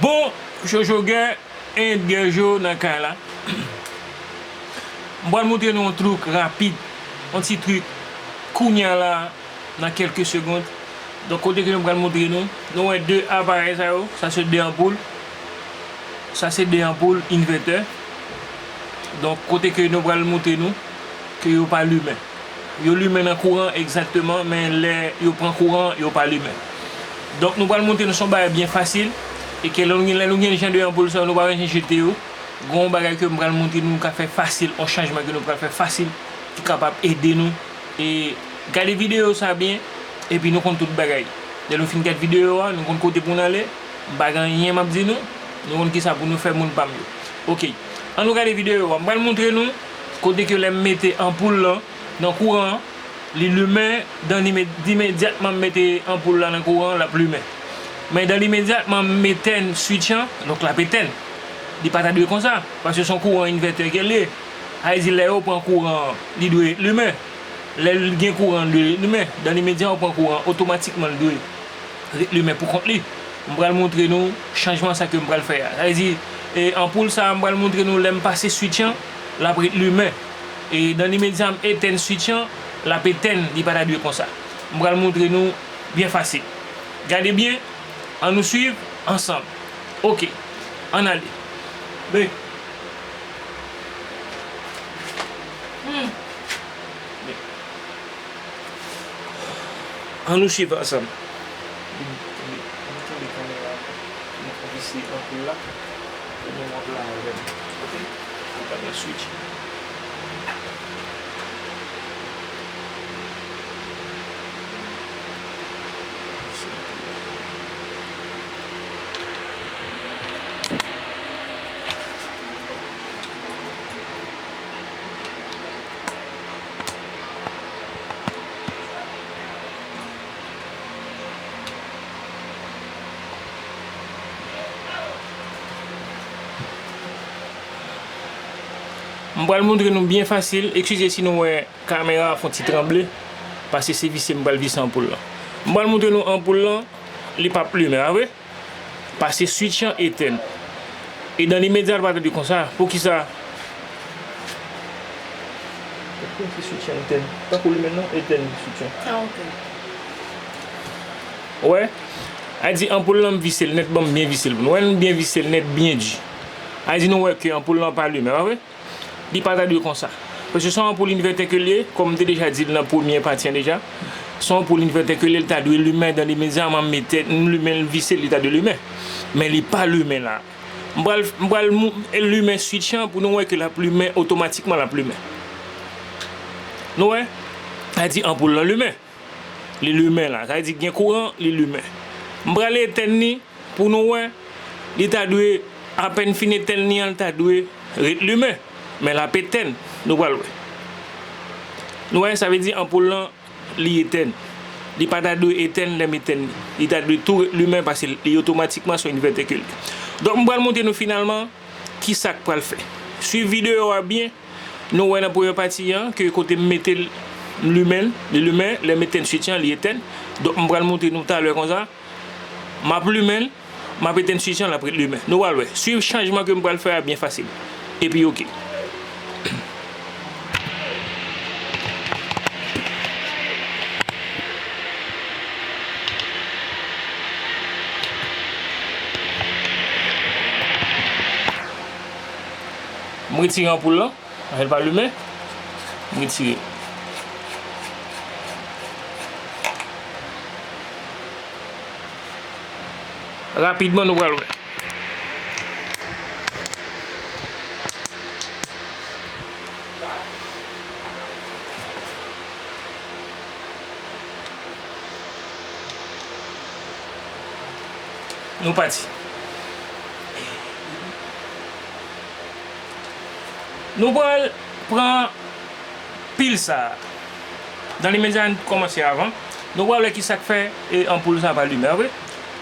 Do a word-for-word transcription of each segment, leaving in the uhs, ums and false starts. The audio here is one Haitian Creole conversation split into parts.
Bon, Jojo Gè, Edgè Jo nan kay la. M pral montre nou yon trik rapid, yon ti trik kounya la, nan kèlke segonn. Donk, kote ke nou pral montre nou, nou wè de aparèy sa yo, sa se de anpoul, sa se de anpoul invètè. Donk, kote ke nou pral montre nou ke yo pa limen. Yo limen nan kouran egzakteman, men lè yo pran kouran, yo pa limen. Donk, nou pral montre nou se yon bagay byen fasil, e ke lè nou gen, lè nou gen jan de anpoul sa yo, nou pa bezwen jete yo. Gen yon bagay ke m pral montre nou ka fè fasil, yon chanjman ke nou pral fè fasil, ki kapab ede nou. E gade videyo sa byen, epi nou konn tout bagay. Lè nou fin gade videyo a, nou konn kote pou n ale, m pa gen anyen m ap di nou, nou konn kisa pou nou fè, moun pa m yo. Oke, ann nou gade videyo a, m pral montre nou kote ke lè m mete anpoul lan nan kouran an, li limen, dan li me-, imedyatman m mete anpoul la nan kouran an, l ap limen. Men dan imedyatman m etèn switch an, donk l ap etèn. Li pa ta dwe konsa, paske se yon kouran envètè ke l ye. Sa vle di lè yo pran kouran an, li dwe limen. Lè l gen kouran, li dwe limen. Dan imedya yo pran kouran, otomatikman l dwe ret limen pou kont li. M pral montre nou chanjman sa ke m pral fè a. Sa vle di, e, anpoul sa a, m pral montre nou lè m pase switch an, l ap ret limen. E dan imedya m etèn switch an, l ap etèn, li pa ta dwe konsa. M pral montre nou byen fasil. Gade byen, ann nou swiv ansanm. Oke, ann ale. Be. Hmm. Be. Ann nou swiv ansanm. Ann kenbe kamera pou nou konn vise anpoul la. Pou nou wè la avè m. Oke. Ou ka pran switch. M pral montre nou byen fasil, eskize si nou wè kamera a fè yon ti tranble, paske se vise m pral vise anpoul lan. M pral montre nou anpoul lan, li p ap limen, pa vre? Pase switch an etèn. E dan limedya, l pa ta dwe konsa. Poukisa? Poukisa switch an etèn? Tankou limen non, etèn switch an. Ah, ok. Ou wè? A di anpoul lan m vise l nèt, ban m byen vise l pou nou wè, nou byen vise l nèt, byen di. A di nou wè ke anpoul lan pa limen, pa vre? Li pa ta dwe konsa. Paske se yon anpoul envètè ke l ye, kòm m te deja di l nan premye pati an deja. Se yon anpoul envètè ke l ye, li ta dwe limen dan limedya, m mete, m limen l vise, li ta dwe limen. Men li pa limen la. M pral, m pral mou-, limen switch an pou nou wè ke l ap limen, otomatikman l ap limen. Nou wè? Sa di anpoul lan limen. Li limen la. Sa vle di gen kouran, li limen. M pral etèn li pou nou wè. Li ta dwe, apèn fin etèn li an, li ta dwe ret limen. Men l ap etèn. Nou pral wè. Nou wè, sa vle di anpoul lan, li etèn. Li pa ta dwe etèn lè m etèn li. Li ta dwe tou ret limen paske li otomatikman se yon envètè ke l ye. Donk, m pral montre nou finalman kisa k pral fè. Swiv videyo a byen. Nou wè nan premye pati an ke kote m mete l, m limen l, li limen, lè m etèn switch an, li etèn. Donk, m pral montre nou talè konsa. M ap limen l, m ap etèn switch an, l ap ret limen. Nou pral wè. Swiv chanjman ke m pral fè a byen fasil. Epi, oke. M retire anpoul lan. Anfen, l pa limen. M retire. Rapidman, nou pral wè. Nou pati. Nou pral pran pil sa a. Dan limedya, n kòmanse avan. Nou pral wè kisa k fè, e, anpoul sa a pa limen, pa vre?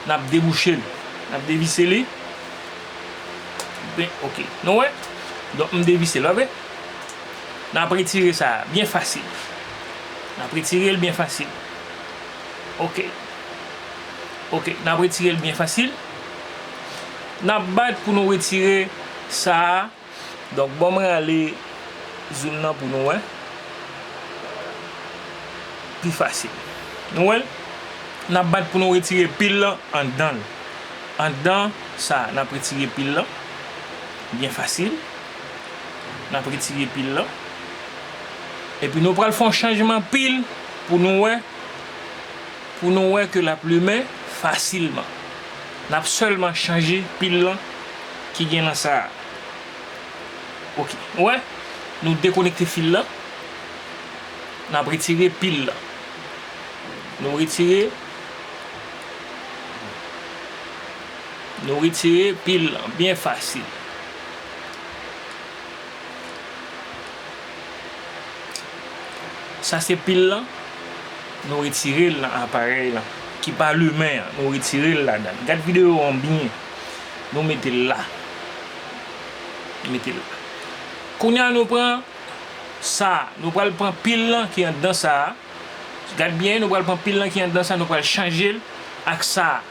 N ap debouche l. N ap devise li. Ben, oke. Nou wè? Donk, m devise l, pa vre? N ap retire sa a byen fasil. N ap retire l byen fasil. Oke. Oke, n ap retire l byen fasil. N ap bat pou nou retire sa a. Donk, ban m rale zoul nan pou nou wè. Pi fasil. Nou wè l? N ap bat pou nou retire pil lan anndan l. Anndan sa a, n ap retire pil lan. Byen fasil. N ap retire pil lan. Epi nou pral fè yon chanjman pil pou nou wè, pou nou wè ke l ap limen fasilman. N ap sèlman chanje pil lan ki gen nan sa a. Ok. Ou wè? Nou dekonekte fil lan. N ap retire pil lan. Nou retire. Nou retire pil lan. Byen fasil. Sa se pil lan. Nou retire l nan aparèy lan ki pa limen an. Nou retire l ladan l. Gad videyo an byen. Nou mete l la. Nou mete l la. Kounye a nou pran sa a. Nou pral pran pil lan ki anndan sa a. Gad byen, nou pral pran pil lan ki anndan sa a, nou pral chanje l ak sa a.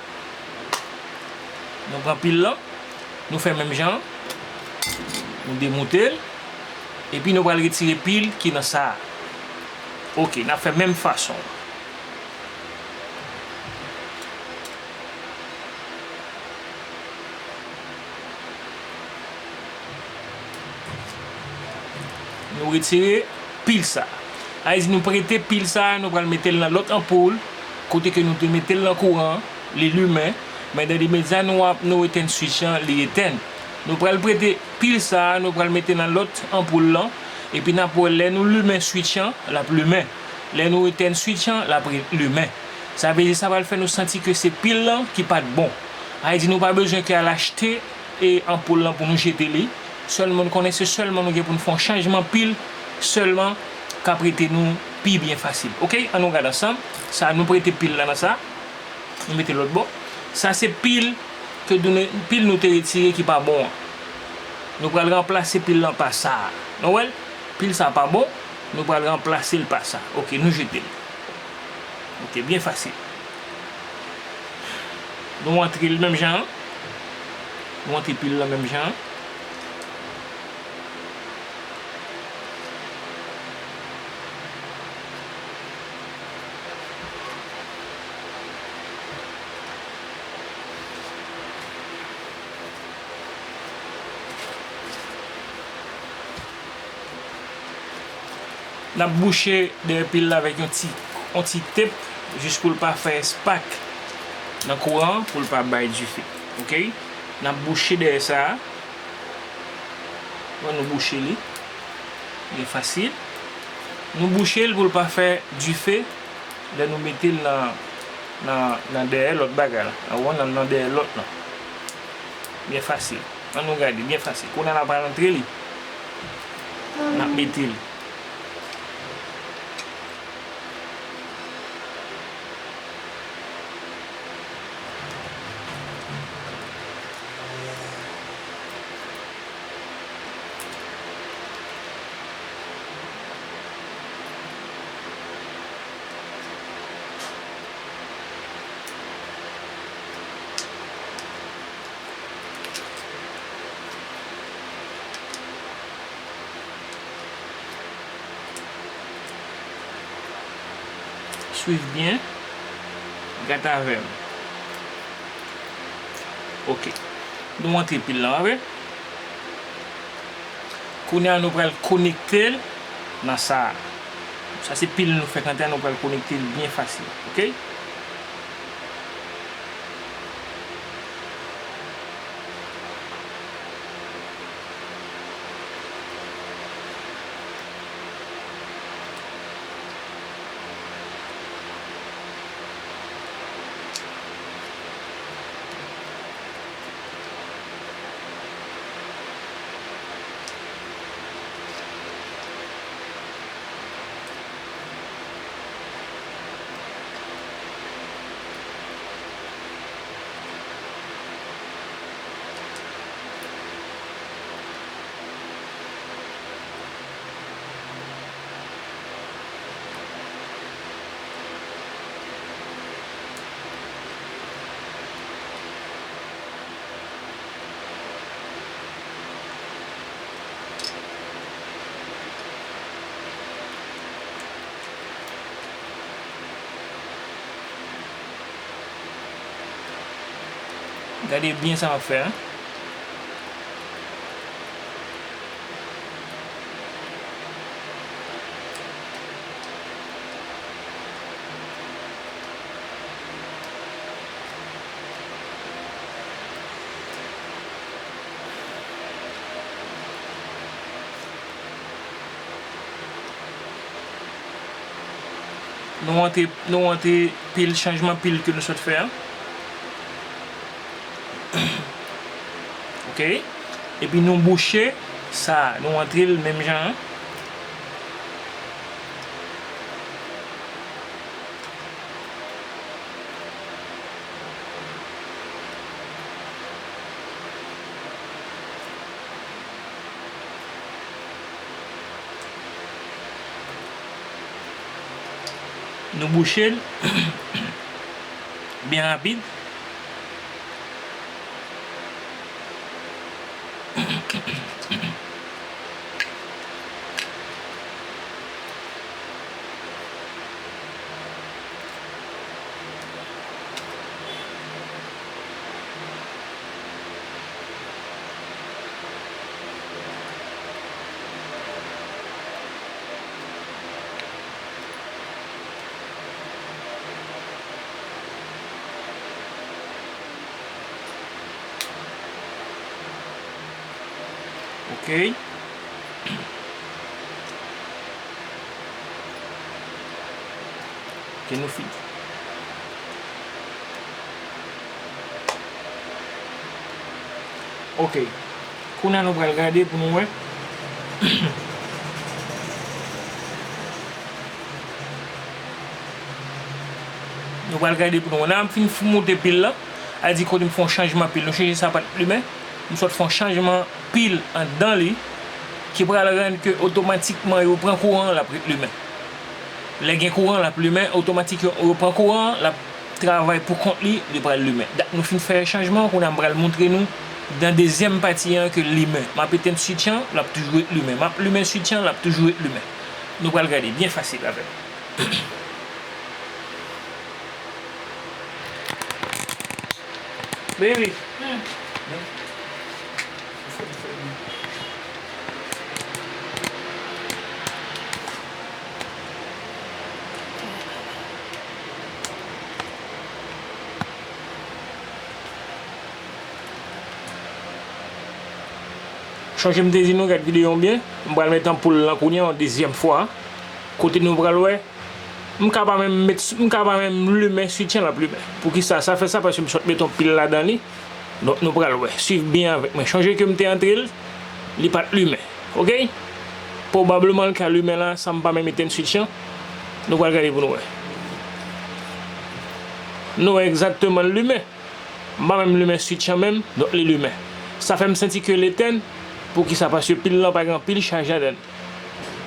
Nou pran pil lan, nou fè menm jan an, nou demoute l, epi nou pral retire pil ki nan sa a. Ok, n ap fè menm fason. Nou retire pil sa. Sa vle di nou prete pil sa, nou pral mete l nan lòt anpoul, kote ke nou te mete l nan kouran, li limen, men dan limedya nou ap, nou etenn switch lan, li etenn. Nou pral prete pil sa, nou pral mete nan lòt anpoul lan, epi n ap wè lè nou limen switch lan, l ap limen. Lè nou etenn switch lan, l ap re-, limen. Sa vle di sa pral fè nou santi ke se pil lan ki pa t bon. Sa vle di nou pa bezwen ke al achte e anpoul lan pou nou jete li. Sèlman nou konnen se sèlman nou gen pou nou fè yon chanjman pil sèlman k ap rete nou pi byen fasil. Ok, ann nou gade ansanm. Sa nou prete pil lan nan sa. Nou mete lòt bò. Sa se pil ke nou, pil nou te retire ki pa bon an. Nou pral ranplase pil lan pa sa a. Nou wè l? Pil sa pa bon. Nou pral ranplase l pa sa. Ok, nou jete l. Ok, byen fasil. Nou antre l menm jan an. Nou antre pil lan menm jan an. N ap bouche dèyè pil la avèk yon ti, yon ti tep, jis pou l pa fè spak nan kouran an, pou l pa bay dife. Ok? N ap bouche dèyè sa a. Bon, nou bouche li. Byen fasil. Nou bouche l pou l pa fè dife lè nou mete l nan, nan, nan dèyè lòt bagay la. Nan, nan, nan dèyè lòt lan. Byen fasil. Ann nou gade, byen fasil. Kounye a n ap rantre li. N ap mete li. Swiv byen. Gade avè m. Ok. Nou antre pil lan, pa vre? Kounye a, nou pral konekte l nan sa a. Sa se pil nou fèk antre a, nou pral konekte l byen fasil. Ok? Gade byen sa m ap fè a. Nou antre, nou antre pil, chanjman pil ke nou sot fè a. Ok. Epi nou bouche sa, nou antre l menm jan an. Nou bouche l byen rapid. Ok. Ok, nou fini. Ok. Kounye a nou pral gade pou nou wè. Nou pral gade pou nou wè. Nan m fin f-, moute pil la, a di kote m fè yon chanjman pil. Nou chanje sa pa t limen. M sot fè yon chanjman pil anndan li ki pral rann ke otomatikman yo pran kouran an, l ap ret limen. Lè gen kouran, l ap limen, otomatik yo, yo pran kouran an, l ap travay pou kont li, li pral limen. Dat nou fin fè chanjman an, kounye a m pral montre nou nan dezyèm pati an ke l limen. M ap etenn switch an, l ap toujou ret limen. M ap limen switch an, l ap toujou ret limen. Nou pral gade, byen fasil avè m. Baby. Chonje m te di nou gad videyo an byen, m pral met anpoul lan kounye a yon dezyèm fwa, kote nou pral wè, m ka pa menm met, m ka pa menm limen switch an, l ap limen. Poukisa sa fè sa? Paske m sot met yon pil ladan li. Donk nou pral wè. Swiv byen avèk mwen. Chonje ke m te antre l, li pa t limen. Ok? Pwobableman l ka limen la san m pa menm etenn switch an. Nou pral gade pou nou wè. Nou wè egzakteman l limen. M pa menm limen switch an menm, donk li limen. Sa fè m santi ke l etenn. Poukisa? Paske pil lan pa gen anpil chaj ladan l.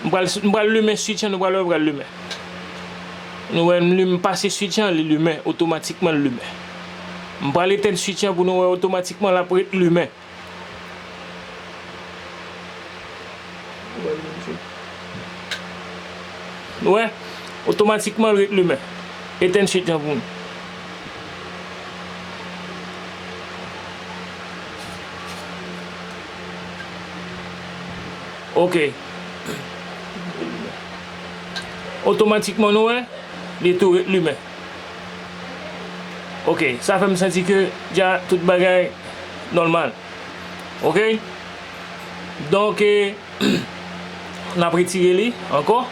M pral, m pral limen switch an, nou pral wè l pral limen. Nou wè m lim-, pase switch an, li limen, otomatikman l limen. M pral etenn switch an pou nou wè otomatikman l ap ret limen. Nou wè, otomatikman l ret limen. Etenn switch an pou nou. Ok. Otomatikman nou wè, li tou ret limen. Ok, sa fè m santi ke dja tout bagay nòmal. Ok? Donk, e, n ap retire li ankò.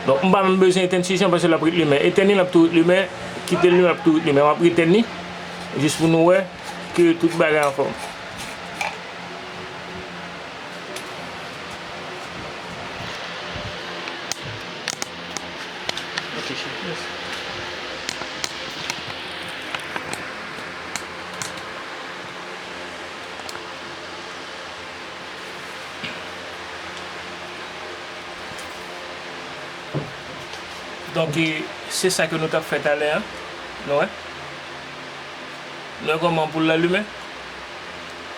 Donk, m pa menm bezwen etenn switch an paske l ap ret limen. Etenn li, l ap tou ret limen. Kite l limen, l ap tou ret limen. M ap etenn li jis pou nou wè ke tout bagay anfòm. Ok, chef. Donk, e, se sa ke nou t ap fè talè a. Nou wè? Nou wè kòman anpoul la limen?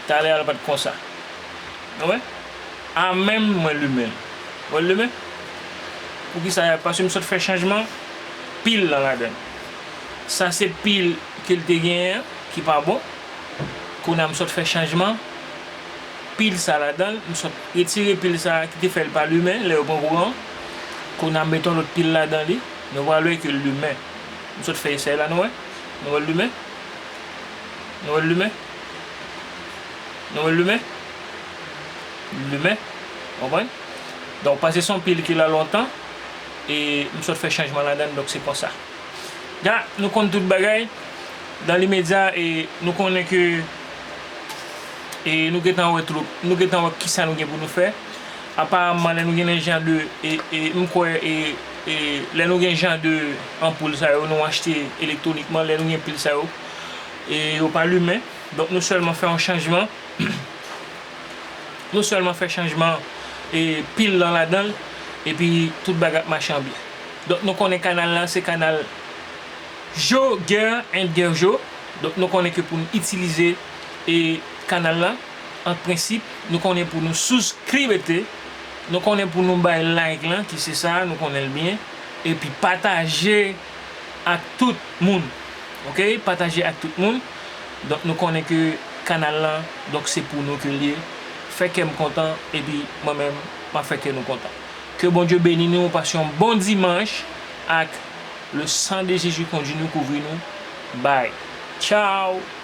Talè a l pa t konsa. Nou wè? A menm mwen limen l. Wè l limen? Poukisa? Paske m sot fè chanjman pil lan ladan l. Sa se pil ke l te genyen an ki pa bon. Kounye a m sot fè chanjman pil sa ladan l, m sot retire pil sa ki te fè l pa limen lè yo pran kouran. Kounye a m met yon lòt pil ladan li, nou pral wè ke l limen. M sot fè esèy la, nou wè? Nou wè l limen? Nou wè l limen? Nou wè l limen? Limen. Konprann? Donk, paske se yon pil ki la lontan, e m sot fè chanjman ladan l, donk se konsa. Ya, nou konn tout bagay. Dan limedya, e, nou konnen ke, e, nou gentan wè twoup, nou gentan wè kisa nou gen pou nou fè. Aparaman, lè nou gen jan de, e, e, m kwè, e, e, lè nou gen jan de anpoul sa yo, nou achte elektwonikman, lè nou gen pil sa yo, e, yo pa limen. Donk, nou sèlman fè yon chanjman. Nou sèlman fè chanjman, e, pil lan ladan l, epi tout bagay ap mache an byen. Donk, nou konnen kanal la, se kanal Jo, Ger and Gerjo. Donk, nou konnen ke pou n itilize, e, kanal la, an prensip, nou konnen pou nou souskribete, nou konnen pou nou bay like lan, ki se sa, nou konnen l byen, epi pataje ak tout moun. Oke? Pataje ak tout moun. Donk, nou konnen ke kanal lan, donk, se pou nou ke l ye. Fè kè m kontan, epi mwen menm, m ap fè kè nou kontan. Ke Bondye beni nou, pase yon bon dimanch, ak le sang de Jésus kondui nou, kouvri nou. Bye. Tchao!